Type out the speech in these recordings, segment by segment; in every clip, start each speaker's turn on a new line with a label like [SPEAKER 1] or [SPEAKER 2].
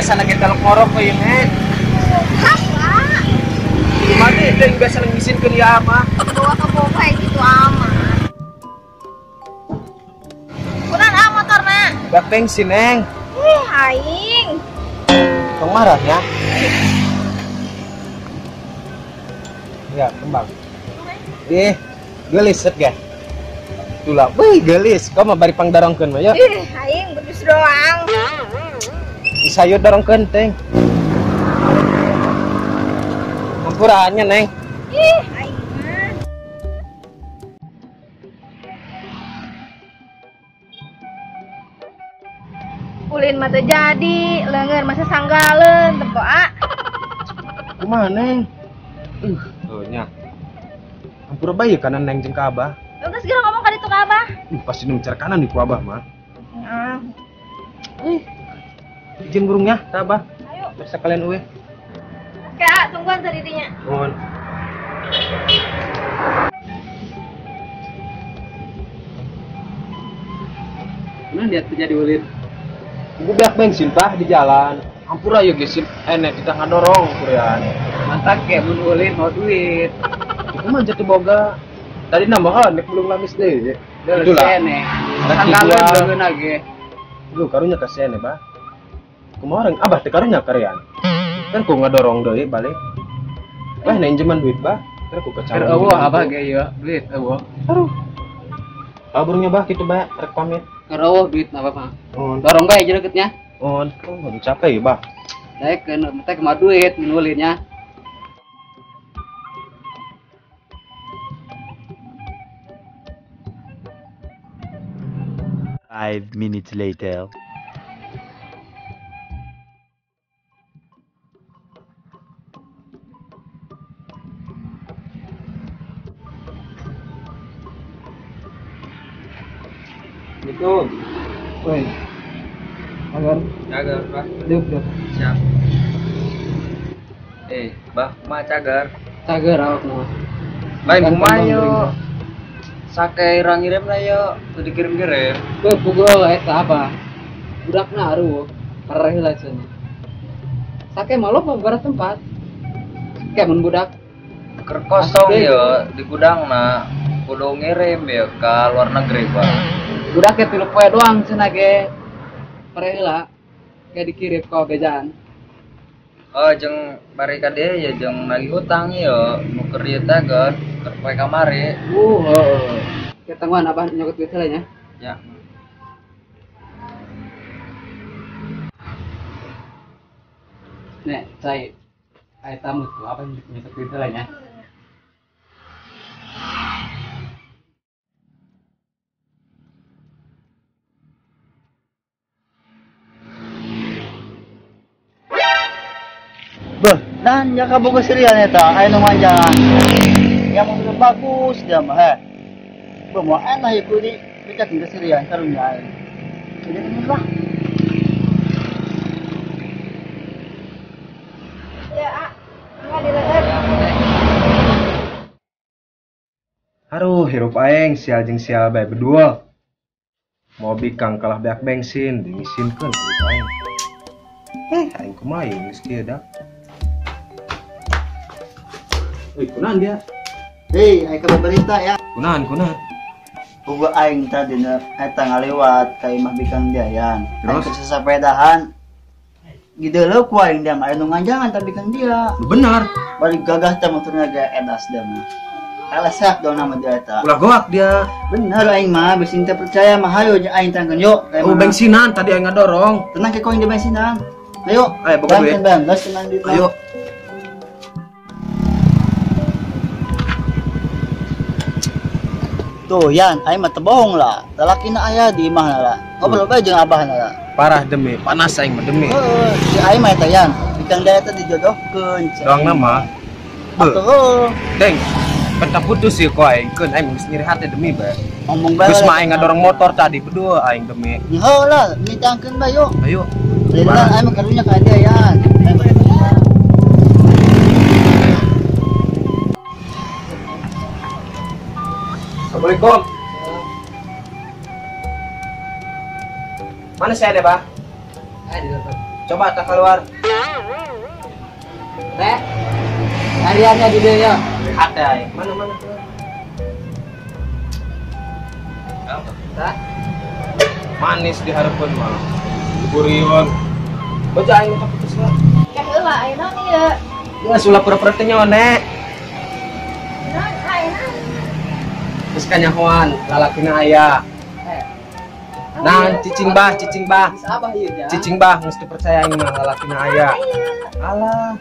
[SPEAKER 1] Biasa lagi talok ngorok ko yun eh.
[SPEAKER 2] Hah?
[SPEAKER 1] Mati teh biasa ngisinkeun ya ama.
[SPEAKER 2] Bawa ka boga gitu ama. Kunan ah motorna.
[SPEAKER 1] Bak bensin neng.
[SPEAKER 2] Ih aing.
[SPEAKER 1] Tong marah ya. Ya, kembang. Ih, gelis set ga? Itulah, wih gelis. Kau mah bari pangdarongkeun mah ya.
[SPEAKER 2] Ih, aing bedus doang.
[SPEAKER 1] Sayur dorongkeun teng. Hampuraannya neng.
[SPEAKER 2] Ih, aing mah. Ulin mah teu jadi, leungeun masa sanggaleun tempo a.
[SPEAKER 1] Kumaha neng? Tuh nya. Hampura bae kana neng jeung ka abah.
[SPEAKER 2] Geus geura ngomong ka ditu ka abah.
[SPEAKER 1] Pasti nu bicara kanan di ku abah mah.
[SPEAKER 2] Heeh.
[SPEAKER 1] Izin burungnya, ka abah.
[SPEAKER 2] Ayo.
[SPEAKER 1] Terus sekalian eueuh.
[SPEAKER 2] Oke, ah, tungguan tadi dinya.
[SPEAKER 1] Mohon.
[SPEAKER 3] Mana dia terjadi ulin?
[SPEAKER 1] Gua beak bensin pak di jalan. Hampura ya geus enek kita ngadorong kurian.
[SPEAKER 3] Mantap ke mun ulin mau duit.
[SPEAKER 1] Itu mah jatuh boga. Tadi nambah nek belum lamis deh.
[SPEAKER 3] Itulah. Sanggalan leungeun ge.
[SPEAKER 1] Lu karunya kasihan ya, Bah. Kumaha orang abah teh karunya karean. Kan ku ngadorong deui balik. Wah, neng jeman duit, Bah. Kan ku kecang.
[SPEAKER 3] Keur eueuh abah ge ieu, duit eueuh.
[SPEAKER 1] Aduh. Kaburnya bah kitu bah, rek pamit.
[SPEAKER 3] Keur eueuh duit mah Bapak.
[SPEAKER 1] Oh,
[SPEAKER 3] dorong bae jeleketnya.
[SPEAKER 1] Oh, oh, capek ya, Bah.
[SPEAKER 3] Daek keun teh mah duit mun ulinnya.
[SPEAKER 4] 5 minutes later.
[SPEAKER 1] Itu.
[SPEAKER 3] Woi. Agar.
[SPEAKER 5] Cagar, Pak.
[SPEAKER 3] Diuk, diuk.
[SPEAKER 5] Siap. Bah, mah cagar.
[SPEAKER 3] Cagar awak mah.
[SPEAKER 5] Lain kumaha yo. Sake urang ngirim lah yo, teu dikirim-kirim.
[SPEAKER 3] Beuh pugul eta apa? Budakna aruh, parah heula cenah. Sake mah loba beberapa tempat. Kayak mun budak
[SPEAKER 5] keur kosong yo di gudangna, kudu ngirim yo ka luar negeri, Pak.
[SPEAKER 3] Budaknya 3 poe doang cenah ge. Parah heula. Kayak dikirim ka bejaan.
[SPEAKER 5] Oh, jeung bari ka dieu ya jeung nagih hutang yo, nu keur ieu teh geun keur poe kamari.
[SPEAKER 3] Heeh. Ketangguhan abah nyokot duit heula nya.
[SPEAKER 5] Ya.
[SPEAKER 3] Nek, cai ai tamu tuh apa nyokot duit heula nya.
[SPEAKER 6] Beuh, dan jaka boga serian eta aya nu manjangan. Yang mobil bagus dia mah he. Beuh moal enak ieu di dicakeun ke serian karunya aing. Jadi ini lah.
[SPEAKER 2] Ya, ah. Enggak dileueut.
[SPEAKER 1] Aduh, hirup aing sial jeung sial bae bedua. Mau bikang kalah beak bensin, dimisinkeun hirup aing. Aing kumaha ieu geus kieu dah. Wih, kunaon dia?
[SPEAKER 6] Hei, aing kabar berita ya.
[SPEAKER 1] Kunaon, kunaon?
[SPEAKER 6] Boga aing tadi na eta ngalewat ka imah bikang dia yan.
[SPEAKER 1] Terus?
[SPEAKER 6] Aing sasapedahan. Gideuleuh ku aing dia mah aya nu nganjangan ta bikang dia.
[SPEAKER 1] Benar.
[SPEAKER 6] Balik gagah teh motorna ge edas dia mah. Alasak dong nama dia eta.
[SPEAKER 1] Ulah goak dia.
[SPEAKER 6] Bener aing mah bisi teu percaya mah hayo aing tangkeun yuk.
[SPEAKER 1] Oh, bensinan tadi aing ngadorong.
[SPEAKER 6] Tenang ke koin di bensinan. Ayo.
[SPEAKER 1] Ayo boga duit.
[SPEAKER 6] Bang, geus tenang duit.
[SPEAKER 1] Ayo.
[SPEAKER 6] Tuh Yan, aing mah teu bohong lah. Lalakina aya di imah lah. Ngobrol bae jeung abahna lah.
[SPEAKER 1] Parah demi, panas aing mah demi.
[SPEAKER 6] Heeh, si aing mah eta Yan, bikang dia eta dijodohkeun.
[SPEAKER 1] Doang nama.
[SPEAKER 6] Atuh.
[SPEAKER 1] Deng, penta putus sih ku aing, keun aing geus nyeri hati demi bae.
[SPEAKER 6] Ngomong bae.
[SPEAKER 1] Geus mah aing ngadorong motor tadi berdua aing demi.
[SPEAKER 6] Heuh lah, nitangkeun bae yuk.
[SPEAKER 1] Ayo.
[SPEAKER 6] Lah aing mah karunya ka dia Yan.
[SPEAKER 1] Assalamualaikum. Mana saya ada, Pak?
[SPEAKER 3] Ada, Pak.
[SPEAKER 1] Coba tak keluar.
[SPEAKER 3] Teh. Hariannya di dia ya.
[SPEAKER 1] Hate aing. Mana mana.
[SPEAKER 3] Tah.
[SPEAKER 1] Manis di hareupeun mah. Burion. Baca aing tak putus lah.
[SPEAKER 2] Ya heula aing naon ieu?
[SPEAKER 1] Ya sulah pura-pura teh nyone.
[SPEAKER 2] Naon aing naon?
[SPEAKER 1] Geus kanyahoan lalakina aya. Nah, cicing bah, cicing bah. Cicing bah geus teu percaya aing mah lalakina aya. Alah.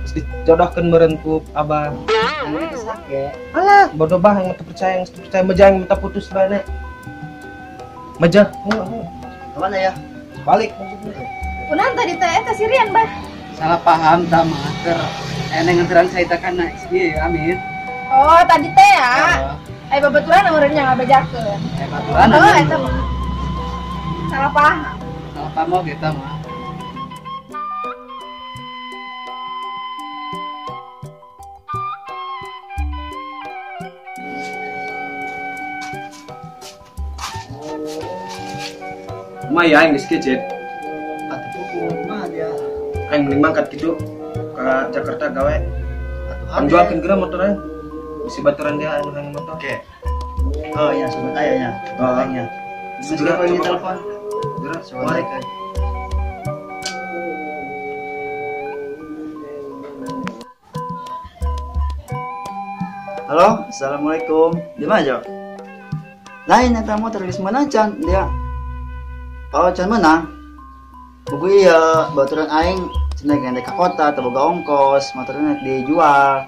[SPEAKER 1] Geus dijodohkeun meureun ku abah. Alah, bodoh bah aing mah teu percaya, geus teu percaya meja aing minta putus bae ne. Meja, heeh.
[SPEAKER 6] Kemana ya?
[SPEAKER 1] Balik maksudnya.
[SPEAKER 2] Kunaon tadi teh eta si Rian bah?
[SPEAKER 3] Salah paham tah mah keur eneng nganteran saya teh kana ieu Amin.
[SPEAKER 2] Oh, tadi teh ya. Aya babaturan meureun nya ngabejakeun.
[SPEAKER 3] Aya babaturan.
[SPEAKER 2] Oh, eta mah. Salah paham.
[SPEAKER 3] Salah paham oge eta mah.
[SPEAKER 1] Mah ya aing geus kecet.
[SPEAKER 6] Atuh pupu mah dia.
[SPEAKER 1] Aing mending mangkat kitu ka Jakarta gawe. Atuh jualkeun geura motor aing. Bisi baturan dia anu hayang motor.
[SPEAKER 6] Oke. Oh iya, sobat aya nya.
[SPEAKER 1] Oh
[SPEAKER 6] nya. Segera ini telepon.
[SPEAKER 1] Geura,
[SPEAKER 6] balik. Halo, assalamualaikum. Di mana Jo? Lain eta motor geus meunang can dia. Oh, can menang. Buku iya, baturan aing cenah gede ka kota atau boga ongkos, motornya dijual.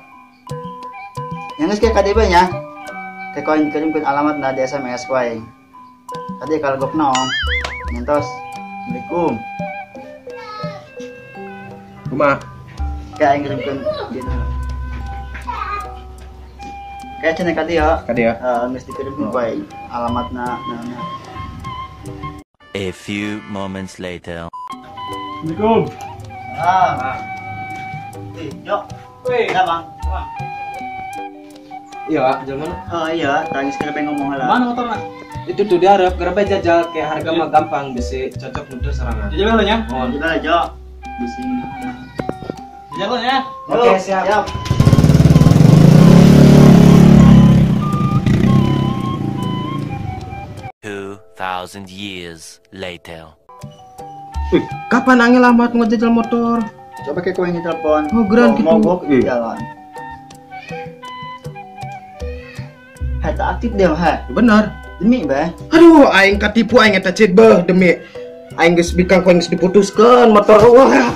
[SPEAKER 6] Yang geus ka KDB nya. Kayak kau yang dikirimkeun alamatna di SMS ku aing. Tadi kalau gok naon. Ngentos. Assalamualaikum.
[SPEAKER 1] Kumaha?
[SPEAKER 6] Kayak aing kirimkeun dina. Kayak cenah ka dieu.
[SPEAKER 1] Ka dieu.
[SPEAKER 6] Heeh, geus dikirimkeun ku aing alamatna naon.
[SPEAKER 4] A few moments later.
[SPEAKER 1] Assalamualaikum.
[SPEAKER 6] Ah. Eh, Jo.
[SPEAKER 1] Weh.
[SPEAKER 6] Ya, Bang. Bang.
[SPEAKER 1] Iya, jalan mana?
[SPEAKER 6] Oh iya, tangis kira pengen ngomong lah.
[SPEAKER 3] Mana motorna?
[SPEAKER 1] Itu tuh diharap gerbe jajal kayak harga mah gampang bisi cocok untuk serangan.
[SPEAKER 3] Jajal lah nya.
[SPEAKER 1] Oh,
[SPEAKER 6] jajal Jo. Bisi.
[SPEAKER 3] Jajal lah nya.
[SPEAKER 1] Oke, siap.
[SPEAKER 6] Siap.
[SPEAKER 4] 2,000 years later.
[SPEAKER 1] Wih, kapan angin lama ngejajal motor?
[SPEAKER 6] Coba kayak kau yang telepon.
[SPEAKER 1] Oh, geran gitu.
[SPEAKER 6] Mogok jalan. Hai, tak aktif dia, hai.
[SPEAKER 1] Benar.
[SPEAKER 6] Demi, bah.
[SPEAKER 1] Aduh, aing katipu aing eta cit beuh demi. Aing geus bikang ku aing geus diputuskeun motor. Wah.